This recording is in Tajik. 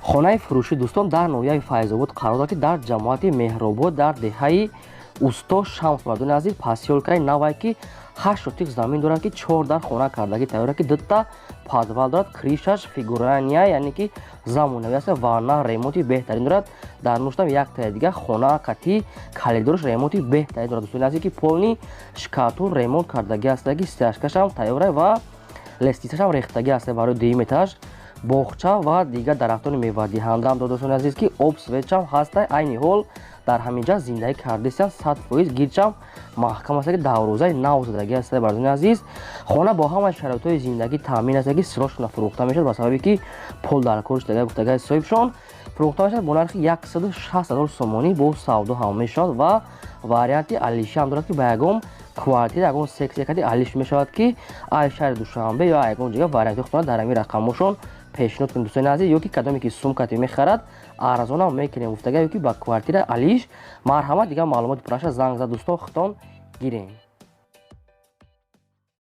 Хонаи фурӯшӣ, дӯстон, дар ноҳияи Файзобод қарор дорад, ки дар ҷамоати Меҳробод, дар деҳаи Усто Шамс. Мардони азиз, посёлкаи навае, ки 8 сотих замин дорад, ки чор дар хона кардагӣ тайёр, ки дута подвал дорад, крышаш фигурная, яъне ки замонавӣ аст, ванна ремонти беҳтарин дорад. Дар нуштам яктаи дига хона кати коридорш ремонти беҳтарин дорад, дӯстони азиз, ки полный штукатур, ремонт кардагӣ аст, ки стяжкашам тайёра ва лестницашам рехтагӣ аст. Барои дуюм этаж боғча ва дигар дарахтони мевадиҳандаам дорад, дӯстони азиз, ки об, светчам ҳаста. Айни ҳол дар ҳамин ҷа зиндагӣ кардесиям, 100% гирчам маҳкам аст, ки даврӯзаи нав задагӣ аст. Бардони азиз, хона бо ҳамаи шароитҳои зиндагӣ таъмин аст, ки срочно фурӯхта мешавад, ба сабаби ки пул дар кор шудага, гуфтагаи соҳибшон. Фурӯхта мешавад бо нархи 160 000 сомонӣ, бо савдо ҳам мешавад ва варианти алиши ҳам дорад, ки ба ягон квартира, ягон сексия кади алиш мешавад, ки ай шаҳри Душанбе ё ягон ҷига варианти худтона дар ҳамин рақамошон пешниҳод кунед, дӯстони азиз, ё ки кадоме ки сумкате мехарад, арзонам мекунем гуфтага, ё ки ба квартира алиш. Марҳамат, дигар маълумоти пурраша занг зад, дӯстон, худтон гирем.